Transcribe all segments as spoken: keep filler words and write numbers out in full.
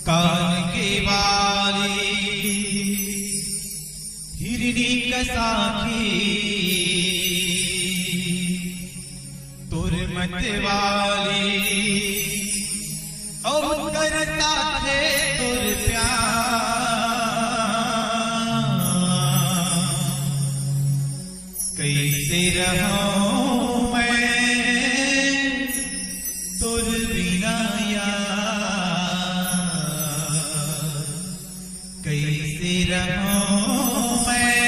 कान के बाली, हिरनी कस आँखी, तोर मत वाली, अउ करत हे तोर प्यार। कइसे रहूं मैं तोर बिना यार, कइसे रहूं मैं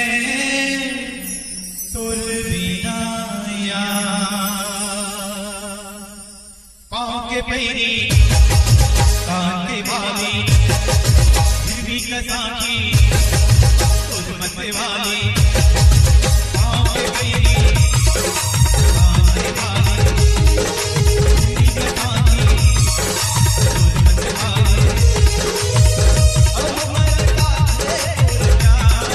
तोर बिना यार। पाँव के पैरी, कान के बाली, हिरनी कस आँखी, तोर मत वाली। पाँव के पैरी, कान के बाली, हिरनी कस आँखी, तोर मत वाली। अब मरता है तोर प्यार।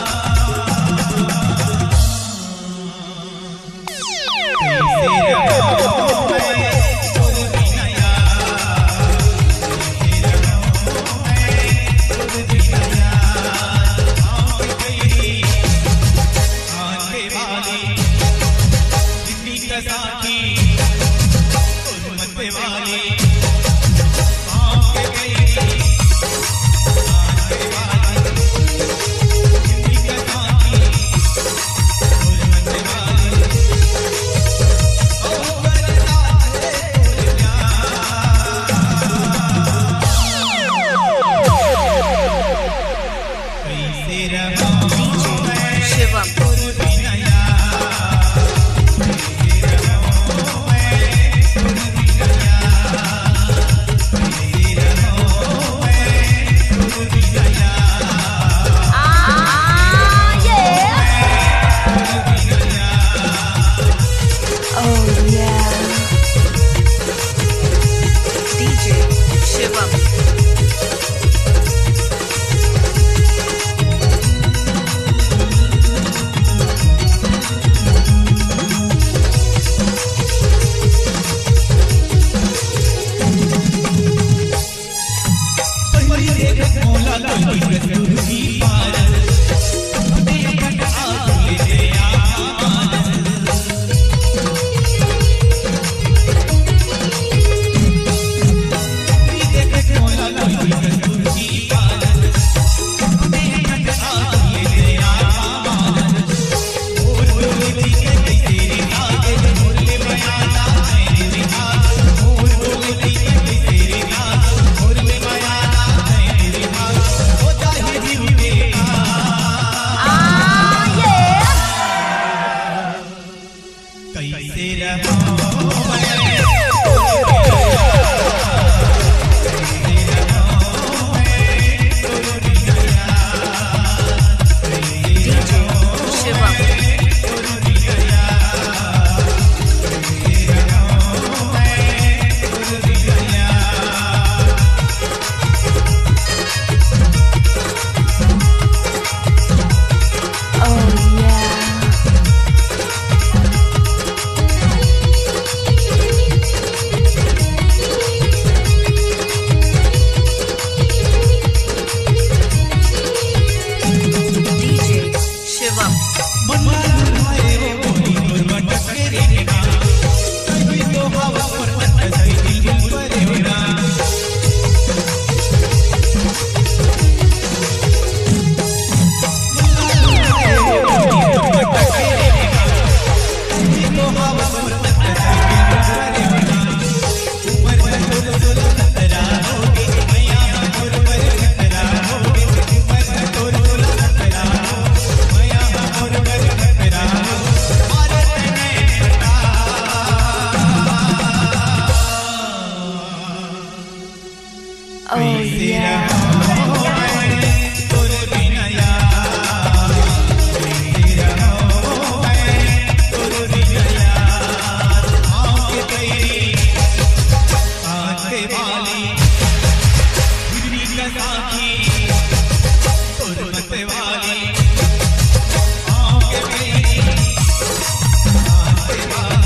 Shivam. Oh yeah. D J Shivam.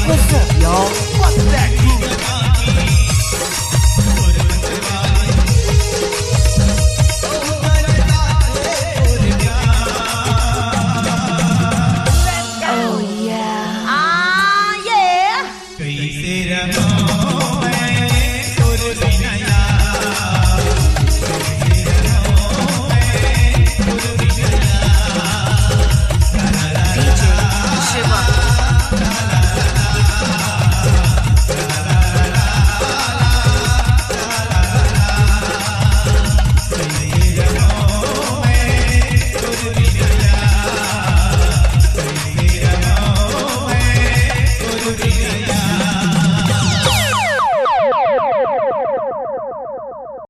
What's up, y'all? What's that groove?